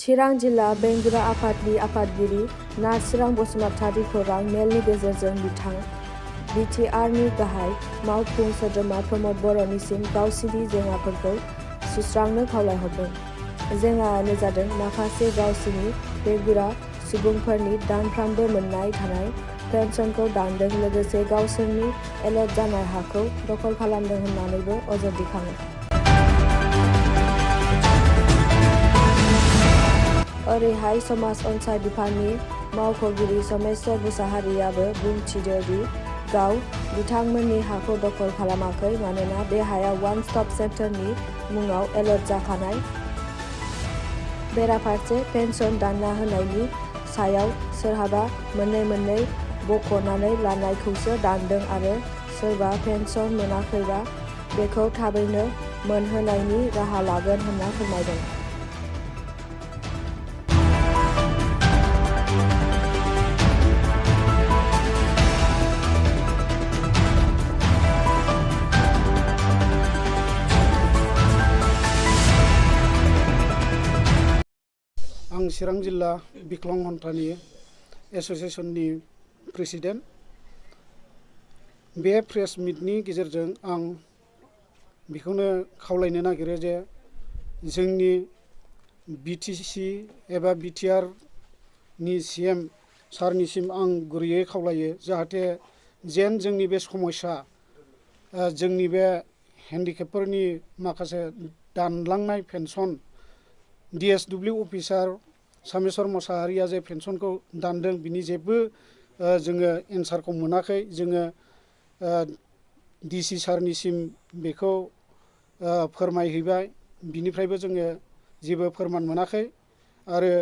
चिरां जिल्ला बेंगुरा आफादनि आफादगिरि नार्सिरां बसुमतारी खौरां मेलनि गेजेरजों बिटिआरनि गाहाय मावफुं सोद्रोमा प्रमद बर'निसिम गावसिनि जेंनाफोरखौ सुस्रांनो खावलायहरदों। जेंनायानो जादों माखासे गावसिनि बेंगुरा सुबुंफोरनि दानफ्रामबो मोननाय थानाय पेन्सनखौ दानदों, लोगोसे गावसोरनि एलट जानाय हाखौ दखल खालामदों होननानैबो अजद दैखाङो। ओरैहाय समाज अनसाय बिफाननि मावख'गिरि समेश्वर मुसाहारियाबो बुंथिदो दि बिथांमोननि हाखौ दखल खालामाखै, मानोना बे हाया वान स्टप सेन्टारनि मुङाव एलट जाखानाय। बेराफारसे पेन्सन दानना होनायनि सायाव सोरहाबा मोननै बख'नानै लानायखौसो दानदों आरो सोरबा पेन्सन मोनाखैबा बेखौ थाबैनो मोनहोनायनि राहा लागोन होनना फोरमायदों। आं चिरां जिल्ला वख'ग हन्थानि एस'सिएशननि प्रेसिडेन्ट। बे प्रेस मिटनि गेजेरजों आं बेखौनो खावलायनो नागिरो जे जोंनि बिटिसि एबा बिटिआरनि सिएम सारनिसिम आं गुरैयै खावलायो जाहाथे जेन जोंनि बे समस्या जोंनि बे हेन्डिकेपफोरनि माखासे दानलांनाय pension DSW officer Someswar Mushahary जे पेन्सनखौ दानदों बिनि जेबो जोङो एन्सारखौ मोनाखै। जोङो DC सारनिसिम बेखौ फोरमायहैबाय, बिनिफ्रायबो जोङो जेबो फोरमान मोनाखै आरो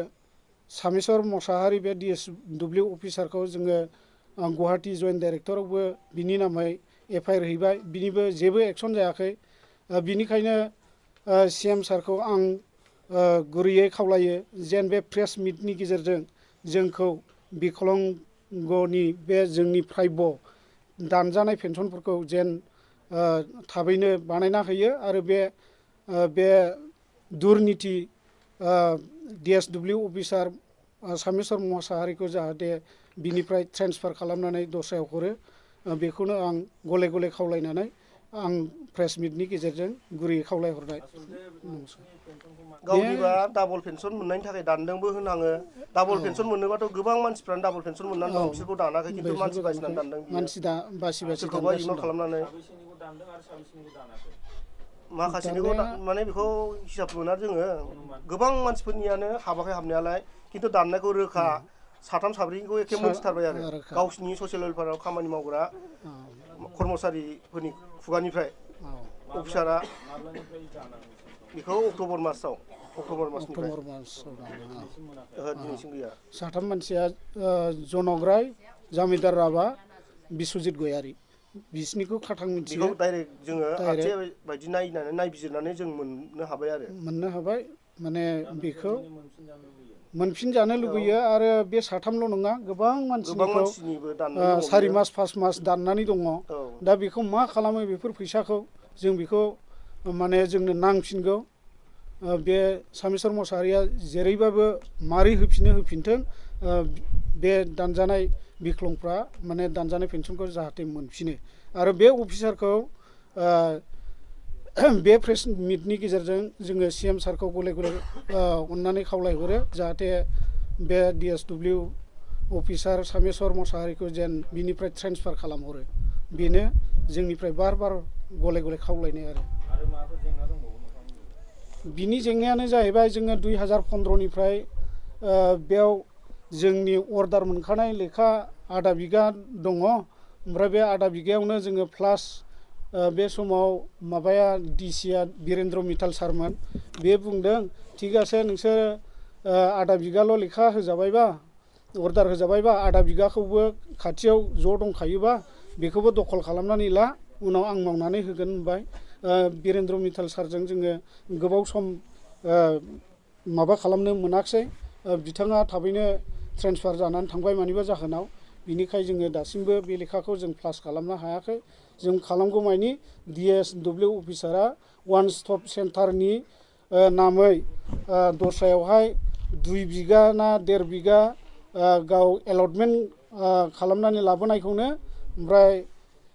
समेश्वर मुसाहारि बे DSW अफिसारखौ जोङो गुवाहाटी जइन्ट डाइरेक्टरावबो बिनि नामै FIR हैबाय, बिनिबो जेबो एक्सन जायाखै। बिनिखायनो CM सारखौ आं गुरैयै खावलायो जेन बे प्रेस मिटनि गेजेरजों जोंखौ वख'गनि बे जोंनि प्राप्य दानजानाय पेन्सनफोरखौ जेन थाबैनो बानायना होयो आरो बे दुर्नीति DSW अफिसार समेश्वर मुसाहारिखौ जाहाथे बिनिफ्राय ट्रेन्सफार खालामनानै दस्रायाव हरो, बेखौनो आं गले गले खावलायनानै आं प्रेस मिटनि गेजेरजों गुरैयै खावलायहरबाय। गावनिबा डाबल पेन्सन मोननायनि थाखाय दानदोंबो होनाङो। डाबल पेन्सन मोनोबाथ' गोबां मानसिफ्रानो डाबल पेन्सन मोननानै दं, बिसोरखौ दानाखै, खिन्थु मानसि बासिनानै दानदों बियो। सोरखौबा इगनर खालामनानै माखासेनिखौ माने बेखौ हिसाब मोना जोङो। गोबां मानसिफोरनियानो हाबाखै हाबनायालाय, खिन्थु दाननायखौ रोखा साथाम साब्रैखौ एखे मोनथिथारबाय आरो गावसिनि ससियेल वेलफेयाराव खामानि मावग्रा कर्मचारिफोरनि खुगानिफ्राय अफिसारा बेखौ अक्ट'बर मासनिफ्राय दिनैसिम गैया। साथाम मानसिया जनक राय, जामिदार राभा, बिस्वजित गयारि, बिसिनिखौ खाथां मिथियो। बेखौ डाइरेक्ट जोङो आरटिआइ बायदि नायबिजिरनानै जों मोननो हाबाय आरो मोननो हाबाय। माने बेखौ मोनफिनजानो लुबैयो आरो बे साथामल' नङा, गोबां मानसिनिखौ 4 मास 5 मास दाननानै दङ। दा बेखौ मा खालामो बेफोर फैसाखौ, जों बेखौ माने जोंनो नांफिनगौ। बे समेश्वर मुसाहारिया जेरैबाबो मारै होफिनथों, बे दानजानाय बिख्लंफ्रा माने दानजानाय पेन्सनखौ जाहाथे मोनफिनो। आरो बे अफिसारखौ बे प्रेस मिटनि गेजेरजों जोङो CM सारखौ गले गले अननानै खावलायहरो जाहाथे बे DSW अफिसार समेश्वर मुसाहारिखौ जेन बिनिफ्राय ट्रेन्सफार खालामहरो। बेनो जोंनिफ्राय बार गले गले खावलायनाय आरो बिनि जेंनायानो जाहैबाय जोङो 2015निफ्राय बेयाव जोंनि अर्डार मोनखानाय लेखा आधा बिगा दङ। ओमफ्राय बे आधा बिगायावनो जोङो प्लास बे समाव माबाया DCआ वीरेन्द्र मित्ताल सारमोन, बे बुंदों थिगासे नोंसोर आधा बिगाल' लेखा होजाबायबा, अर्डार होजाबायबा, आधा बिगाखौबो खाथियाव ज' दंखायोबा बेखौबो दखल खालामनानै ला, उनाव आं मावनानै होगोन होनबाय। वीरेन्द्र मित्ताल सारजों जोङो गोबाव सम माबा खालामनो मोनाखिसै। बिथाङा थाबैनो ट्रेन्सफार जानानै थांबाय मानिबा जाहोनाव। बिनिखाय जोङो दासिमबो बे लेखाखौ जों प्लास खालामनो हायाखै। जों खालामगौमानि DSW अफिसारा वान स्टप सेन्टारनि नामै दस्रायावहाय 2 बिगा ना 1.5 बिगा गाव एलटमेन्ट खालामनानै लाबोनायखौनो ओमफ्राय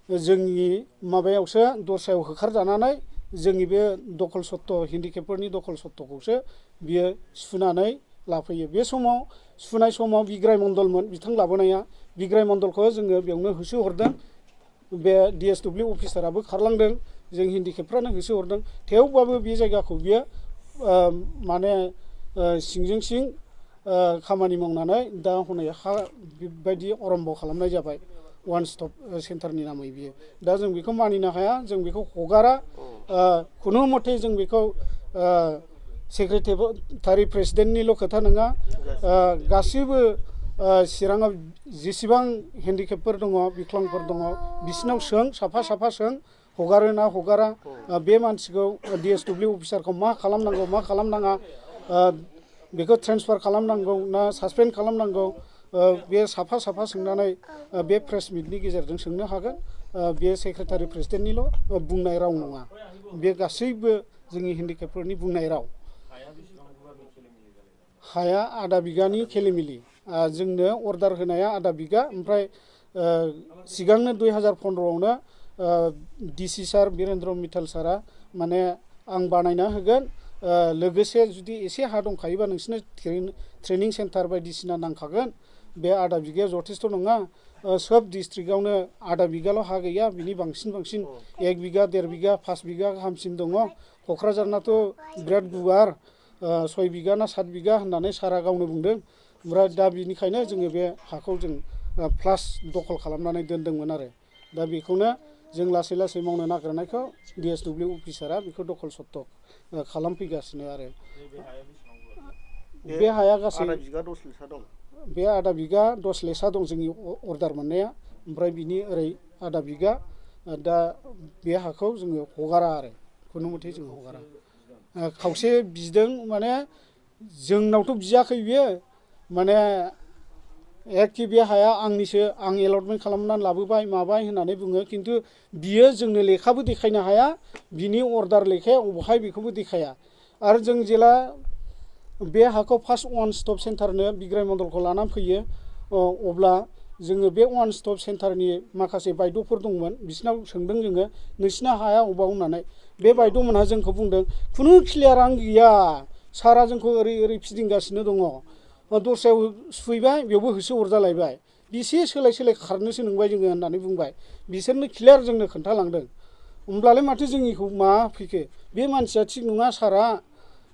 जोंनि माबायावसो दस्रायाव होखारजानानै जोंनि बे दखल सत्त हेन्डिकेपफोरनि दखल सत्तखौसो बियो सुनानै लाफैयो। बे समाव सुनाय समाव बिग्राय मण्डलमोन बिथां लाबोनाया, बिग्राय मण्डलखौ जोङो बेयावनो होसोहरदों। बे DSW अफिसाराबो खारलांदों, जों हेन्डिकेपफ्रानो होसोहरदों। थेवबाबो बे जायगाखौ बियो माने सिंजों सिं खामानि मावनानै दा हनै हा बेबायदि अरम्ब खालामनाय जाबाय वान स्टप सेन्टारनि नामै बियो। दा जों बेखौ मानिनो हाया, जों बेखौ हगारा। खुनु मथे जों बेखौ सेक्रेटारि प्रेसिडेन्टनिल' खोथा नङा, गासैबो चिराङाव जेसेबां हेन्डिकेपफोर दङ, बिख्लांफोर दङ, बिसिनाव सों, साफा साफा सों, हगारो ना हगारा, बे मानसिखौ DSW अफिसारखौ मा खालामनांगौ मा खालामनाङा, बेखौ ट्रेन्सफार खालामनांगौ ना सासपेन्ड खालामनांगौ, बे साफा साफा सोंनानै बे प्रेस मिटनि गेजेरजों सोंनो हागोन। बे सेक्रेटारि प्रेसिडेन्टनिल' बुंनाय राव नङा, बे गासैबो जोंनि हेन्डिकेपफोरनि बुंनाय राव। हाया आधा बिगानि खेलिमेलि, जोंनो अर्डार होनाया आधा बिगा, ओमफ्राय सिगांनो 2015आवनो DC सार बिरेन्द्र मित्तल सारा माने आं बानायना होगोन, लोगोसे जुदि एसे हा दंखायोबा नोंसिनो ट्रेनिं सेन्टार बायदिसिना नांखागोन, बे आधा बिगाया जथेस्थ' नङा, सोब डिस्ट्रिक्टआवनो आधा बिगाल' हा गैया, बिनि बांसिन 1 बिगा 1.5 बिगा 5 बिगा गाहामसिम दङ। क'क्राझारनाथ' बिराद गुवार, 6 बिगा ना 7 बिगा होननानै सारा गावनो बुंदों। ओमफ्राय दा बिनिखायनो जोङो बे हाखौ जों प्लास दखल खालामनानै दोनदोंमोन आरो। दा बेखौनो जों लासै लासै मावनो नागिरनायखौ DSW अफिसारा बेखौ दखल सत्त खालामफैगासिनो आरो। बे हाया गासै बे आधा बिगा 10 लेसा दं जोंनि अर्डार मोननाया, ओमफ्राय बिनि ओरै आधा बिगा। दा बे हाखौ जोङो हगारा आरो, खुनु मथे जों हगारा। खावसे बिदों माने जोंनावथ' बियाखै बियो, माने एखे बे हाया आंनिसो, आं एलटमेन्ट खालामनानै लाबोबाय माबाय होननानै बुङो, खिन्थु बियो जोंनो लेखाबो देखायनो हाया, बिनि अर्डार लेखाया अबहाय बेखौबो देखाया। आरो जों जेला बे हाखौ फार्स्ट वान स्टप सेन्टारनो बिग्राय मण्डलखौ लानानै फैयो, अब्ला जोङो बे वान स्टप सेन्टारनि माखासे बायद'फोर दंमोन, बिसिनाव सोंदों जोङो नोंसिना हाया अबाव होननानै। बे बायद'मोनहा जोंखौ बुंदों खुनु क्लियारानो गैया, सारा जोंखौ ओरै ओरै फिदिंगासिनो दङ, दस्रायाव सुफैबाय बेयावबो होसोहरजालायबाय, बेसे सोलाय सोलाय खारनोसो नंबाय जोङो होननानै बुंबाय। बिसोरनो क्लियार जोंनो खोन्थालांदों। होमब्लालाय माथो जोंनिखौ मा फैखो, बे मानसिया थिग नङा सारा,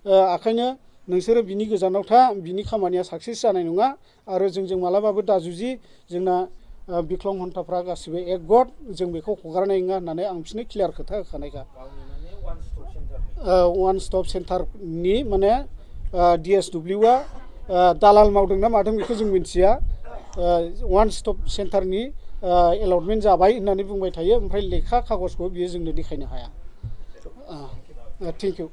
ओंखायनो नोंसोरो बिनि गोजानाव था, बिनि खामानिया साक्सेस जानाय नङा, आरो जोंजों मालाबाबो दाजुजि, जोंना बिख्लं हन्थाफ्रा गासिबो एकगत, जों बेखौ हगारनाय नङा होननानै आं बिसोरनो क्लियार खोथा होखानायखा। वान स्टप सेन्टारनि माने DSWआ दालाल मावदों ना मादों बेखौ जों मिथिया, वान स्टप सेन्टारनि एलटमेन्ट जाबाय होननानै बुंबाय थायो, ओमफ्राय लेखा खागजखौ बियो जोंनो देखायनो हाया। Thank you.